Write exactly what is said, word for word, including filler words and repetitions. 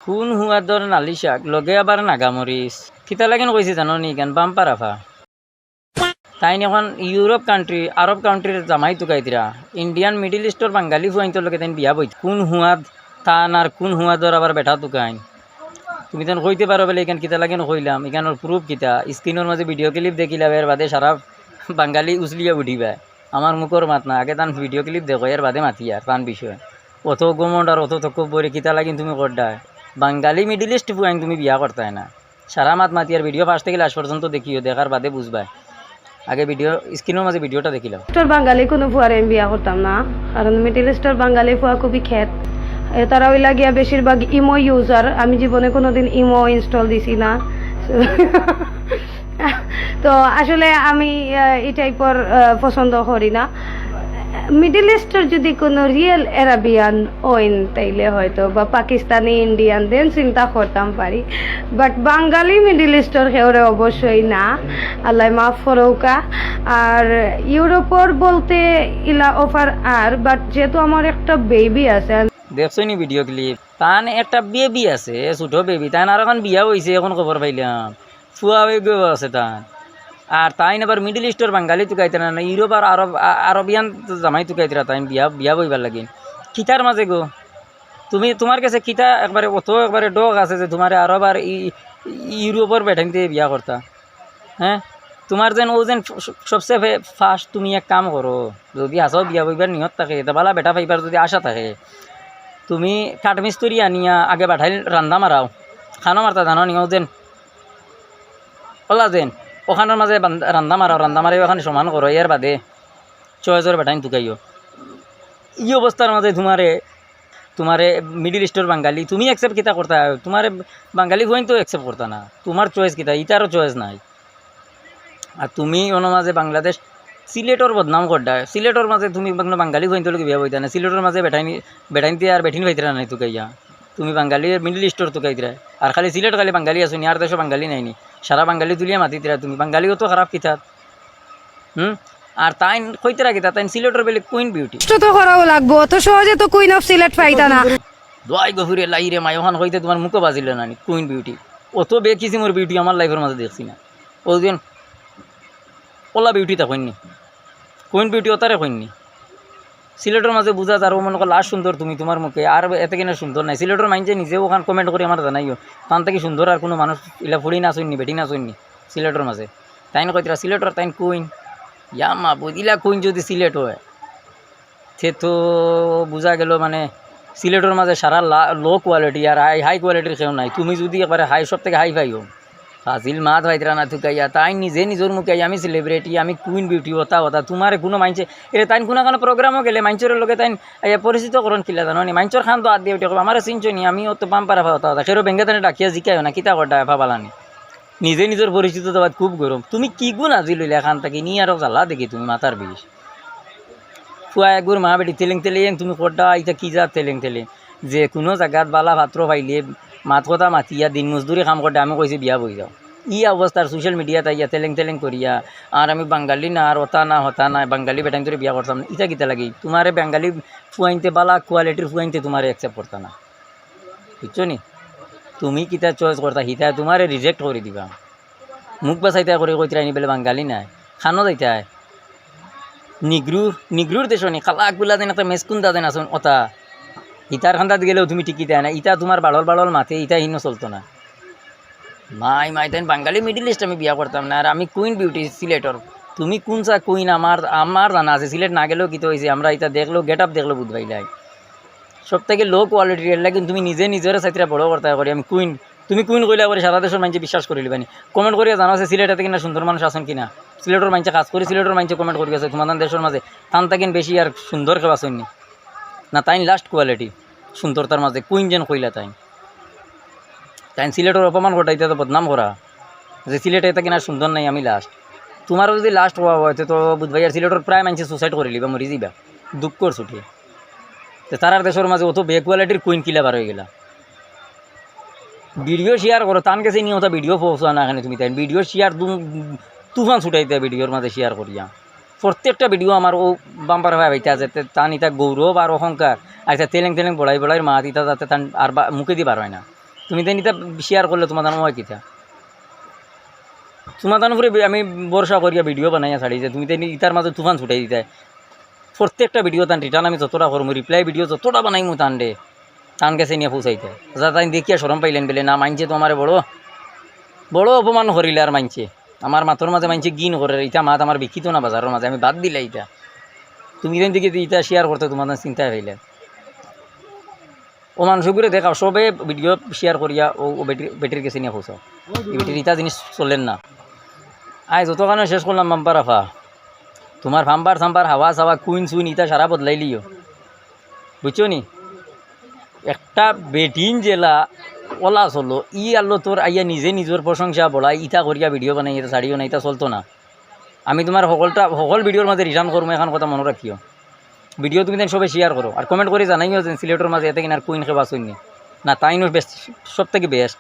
কুন হুয়াদর নালি শাক, লগে আবার নাগামরিচ। কিতা লাগিন কইছি জানো নি? ইখান বাম্পার আফা। তাইন অখন ইউরোপ কান্ট্রি, আরব কান্ট্রির জামাই তুকাইতরা, ইন্ডিয়ান মিডল ইস্টর বাঙালি ফুয়াইন্তর লগে তাইন বিয়া বইত। কুন হুয়াদ তান আর কুন হুয়াদর আবার বেটা তুকাইন। তুমি তান কইতে পারো বলে ইখান কিতা লাগিন কইলাম, ইখানর প্রুফ কিতা? স্ক্রিনর মাঝে ভিডিও ক্লিপ দেখিলাও, এর বাদে সারা বাঙালি উছলিয়া উঠিবা। আমার মুখর মাত না, আগে তান ভিডিও ক্লিপ দেখো, এর বাদে মাতিয়ার তান বিষয়ে। অত ঘমন্ড আর অত তকব্বরি কিতা লাগিন তুমি করডায়? বাঙালি মিডল ইস্ট ফুয়াইন তুমি বিয়া করতায় না। সারা মাত মাতিয়ার ভিডিও ফার্স্ট থাকি লাস্ট পর্যন্ত দেখিও, দেখার বাদে বুঝবায়। আগে ভিডিও, স্ক্রিনর মাঝে ভিডিওটা দেখিলাও। তোর বাঙালি কুনু ফুয়ারে আমি বিয়া করতাম না, কারণ মিডল ইস্টর বাঙালি ফুয়া খুবই খেত। এ, তারা অইলা গিয়া বেশিরভাগ ইমো ইউজার। আমি জীবনে কোনোদিন ইমো ইনস্টল দিছি না। তো আসলে আমি, আহ, এই টাইপর, আহ, পছন্দ করি না। মিডল ইস্টর যদি কোনো রিয়েল অ্যারাবিয়ান অইন, তাইলে হয়তো বা পাকিস্তানি, ইন্ডিয়ান, দেন চিন্তা করতাম পারি। বাট বাঙালি মিডল ইস্টর কেউরে অবশ্যই না, আল্লাহ মাফ করউকা। আর ইউরোপর বলতে ইলা অফার আর, বাট যেহেতু আমার একটা বেবি আছে, আমি দেখছো নি ভিডিও ক্লিপ? তান একটা বেবি আছে, ছোট বেবি, তান আর অখন বিয়া অইছে, অখন খবর পাইলাম। ফুয়া অই গেছে তান। আর তাইন আবার মিডল ইস্টর বাঙালি তুকাইতরা না, ইউরোপ আর আরব, আ-, আরবিয়ান জামাই তুকাইতরা তাইন বিয়া, বিয়া বইবার লাগি। কিতার মাঝে গো? তুমি, তুমার গেছে কিতা একবারে অত একবারে ডগ আছে যে তুমারে আরব আর ই-, ইউরোপর বেটাইন্তে বিয়া করতা? হ্যাঁ? তুমার যেন ও যেন স-, স-, সবচেয়ে ফে-, ফার্স্ট তুমি এক কাম করো, যদি হাছাউ বিয়া বইবার নিয়ত থাকে, তে বালা বেটা পাইবার যদি আশা থাকে, তুমি কাঠমিস্ত্রি আনিয়া আগে বাটাইল রান্দা মারাও, খানো মারতা জানো নি, ও যেন অলা যেন, অখানর মাঝে বান-, রান্দা মারাও, রান্দা মারি অখান সমান করো, এর বাদে চয়েসর বেটাইন তুকাইও। ই অবস্থার মাঝে তুমারে, তুমারে মিডল ইস্টর বাঙালি, তুমি অ্যাকসেপ্ট কিতা করতা? তুমারে বাঙালি ফুয়াইন তো অ্যাকসেপ্ট করতা না, তুমার চয়েস কিতা? ইতারও চয়েস নাই। আর তুমি অনো মাঝে বাংলাদেশ, সিলেটর বদনাম করডায়, সিলেটর মাঝে তুমি কোনো বাঙালি ফুয়াইন্তর লগে বিয়া বইতা না, সিলেটর মাঝে বেটাইনি, বেটাইন্তে আর বেটিন পাইতরা নাই তুকাইয়া। তুমি বাঙালি মিডল ইস্টর তুকাইতরা। আর খালি সিলেট খালি বাঙালি আছো নি, আর দেশো বাঙালি নাই নি? সারা বাঙালি তুলিয়া মাতিতরা তুমি। বাঙালি অত খারাপ কিতা? হুম? আর তাইন কইতরা কিতা? তাইন সিলেটর বেলে কুইন বিউটি। কষ্ট তো করাও লাগবো, অত সহজে তো কুইন অফ সিলেট পাইতা না। দোয়াই গফুরে লাই রে মাই, অখান কইতে তুমার মুখো বাজিল না নি, কুইন বিউটি। অত বেকিসিমর বিউটি আমার লাইফর মাঝে দেখছি না। ও যেন অলা বিউটি তা কইন নি। কুইন বিউটি অতারে কইন নি। সিলেটর মাঝে বুঝা যার, ও মনে করো লাশ সুন্দর তুমি, তুমার মুখে আর এতে কিনা সুন্দর নাই। সিলেটর মাইনষে নিজেও অখান কমেন্ট করি আমারে জানাইও, তান থাকি সুন্দর আর কুনু মানুষ ইলা ফুড়িন আছইন নি, বেটিন আছইন নি সিলেটর মাঝে। তাইন কইতরা সিলেটর তাইন কুইন। ইয়া মাবুদ, ইলা কুইন যদি সিলেট অয়, তে তো বুঝা গেল মানে সিলেটর মাঝে সারা লা-, লো কোয়ালিটি আর হাই, হাই কোয়ালিটির কেউ নাই। তুমি যদি একবারে হাই, সব থাকি হাই ফাই অও। ফাজিল মাত পাইতরা না তুকাইয়া, তাইন নিজে নিজর মুখে, "আমি সেলিব্রিটি, আমি কুইন বিউটি, অতা অতা।" তুমারে কুনু মাইনষে, এরে তাইন কুনু কানো প্রোগ্রামো গেলে মাইনষর লগে তাইন, এ, পরিচিত করইন কিলা জানো নি? মাইনষর কান্দো আত দিয়া উঠি কইবা, "আমারে চিনছো নি? আমি অত বাম্পার আফা, অতা অতা।" কেউরে বেঙ্গে তানে ডাকিয়া জিকাইও না, "কিতা করতা আফা বালা নি?" নিজে নিজর পরিচিত দেওয়াত খুব গরম। তুমি কি গুণ আজি লইলা এখান থাকি? নি আরো জ্বালা দেখি তুমি মাথার বিষ। ফুয়া এগুর মা বেটি তেলেং তেলেং, তুমি করতা ইতা কি জাত তেলেং তেলেং? যে কুনু জাগাত বালা পাত্র পাইলে মাত কথা মাতিয়া দিন মজদুরি কাম করতে আমি কইছি বিয়া বই যাও। ই অবস্থার সোশ্যাল মিডিয়াত আইয়া তেলেং তেলেং করিয়া, আর আমি বাঙালি না, আর অতা না, হতা না, বাঙালি বেটাইন্তরে বিয়া করতাম না, ইতা কিতা লাগি? তুমারে বাঙালি ফুয়াইন্তে, বালা কোয়ালিটির ফুয়াইন্তে তুমারে অ্যাকসেপ্ট করতা না, বুঝছো নি? তুমি কিতা চয়েস করতা, হিতা তুমারে রিজেক্ট করি দিবা। মুখ বাছাইতা করি কইতরায় নি বেলে বাঙালি নায়, কানো যাইতায়। নিগ্রু, নিগ্রুর দেশো নি, কালা গুলা যেন একটা মেসকুন্দা যেন আছইন, অতা। হিতার কান্দাত গেলেও তুমি টিকিতায় না, ইতা তুমার বাড়ল বাড়ল মাতে, ইতা হিনো চলতো না। মাই, মাই, তাইন বাঙালি মিডল ইস্ট আমি বিয়া করতাম না, আর আমি কুইন বিউটি সিলেটর। তুমি কুনসা কুইন আমার, আমার জানা আছে, সিলেট না গেলেও কিতা অইছে, আমরা ইতা দেখলেও, গেটআপ দেখলেও বুঝবাইলাই। সব থাকি লো কোয়ালিটির, এর লাগি তুমি নিজে নিজরে চাইতরা বড় করতায় করি, আমি কুইন। তুমি কুইন কইলা করি সারা দেশর মাইনষে বিশ্বাস করিলিবা নি? কমেন্ট করিয়া জানাও যে সিলেট এতে কিনা সুন্দর মানুষ আছইন কিনা? সিলেটর মাইনষে, খাছ করি সিলেটর মাইনষে কমেন্ট করি গেছে, তুমার দেশর মাঝে তান থাকি বেশি আর সুন্দর কেউ আছইন নি? না, তাইন লাস্ট কোয়ালিটি সুন্দরতার মাঝে, কুইন যেন কইলা তাইন। তাইন সিলেটর অপমান করতা, ইতা তো বদনাম করা, যে সিলেট এতে কিনা সুন্দর নাই, আমি লাস্ট। তুমারও যদি লাস্ট অওয়া অয়, তে তো বুঝবায় আর সিলেটর প্রায় মাইনষে সুসাইড করিলিবা, মরি যিবা দুঃখর ছুটি। তে তারার দেশর মাঝে অত বে কোয়ালিটির কুইন কিলা বার অই গেলা? ভিডিও শেয়ার করো, তান গেছে নি অতা ভিডিও পৌঁছা না, এখানে তুমি তাইন ভিডিও শেয়ার দু-, তুফান ছুটাই দেয় ভিডিওর মাঝে শেয়ার করিয়া। প্রত্যেকটা ভিডিও আমার ও বাম্পার অইয়া বাইতা আছে, তে-, তান ইতা গৌরব আর অহংকার, আর ইতা তেলেং তেলেং বড়াই বড়াইর মাত ইতা যাতে তান আর বা-, মুখেদি বার অয় না। তুমি তাইন ইতা শেয়ার করলে তোমার জানো হয় কিতা? তোমার তান উপরে বি-, আমি ভরসা করিয়া ভিডিও বানাইয়া ছাড়ি যে তুমি তাইন ইতার মাঝে তুফান ছুটাই দিতায়। প্রত্যেকটা ভিডিও তান রিটার্ন আমি যতটা করমু, রিপ্লাই ভিডিও যতটা বানাইমু তান রে, তান গেছে নিয়া পৌঁছাইতায়। যা তাইন দেখিয়া শরম পাইলেন বলে, না, মাইনষে তো আমারে বড়, বড় অপমান করিলে আর মাইনষে। আমার মাতর মাঝে মাইনষে ঘিন করে, ইতা মাত আমার বিকিত না বাজারর মাঝে, আমি বাদ দিলাই ইতা। তুমি তাইন দেখি ইতা শেয়ার করতে তোমার তান চিন্তায় পাইলে। ও মানুষগুলো দেখাও, সবে ভিডিও শেয়ার করিয়া ও, ও বেটির, বেটির গেছে নিয়া পৌঁছাও। এই বেটির ইতা জিনিস চলের না। আয় যত কানো শেষ করলাম বাম্পার আফা। তোমার ফাম্বার সাম্বার হাওয়া সাওয়া কুইন সুইন ইতা সারা বদলাইলিও। বুঝছো নি? একটা বেটিন জেলা ওলা চলো, ই আল্লো তোর আইয়া নিজে নিজর প্রশংসা বড়াই, ইতা করিয়া ভিডিও বানাই, ইতা ছাড়িও না, ইতা চলতো না। আমি তোমার সকলটা, সকল ভিডিওর মাঝে রিটার্ন করমু, এখান কথা মনে রাখিও। ভিডিও তুমি তাইন সবে শেয়ার করো, আর কমেন্ট করি জানাইও যে সিলেটর মাঝে এতে কিনার কুইন খেবা শুননি না, তাইনও বেস্ট, সব থেকে বেস্ট।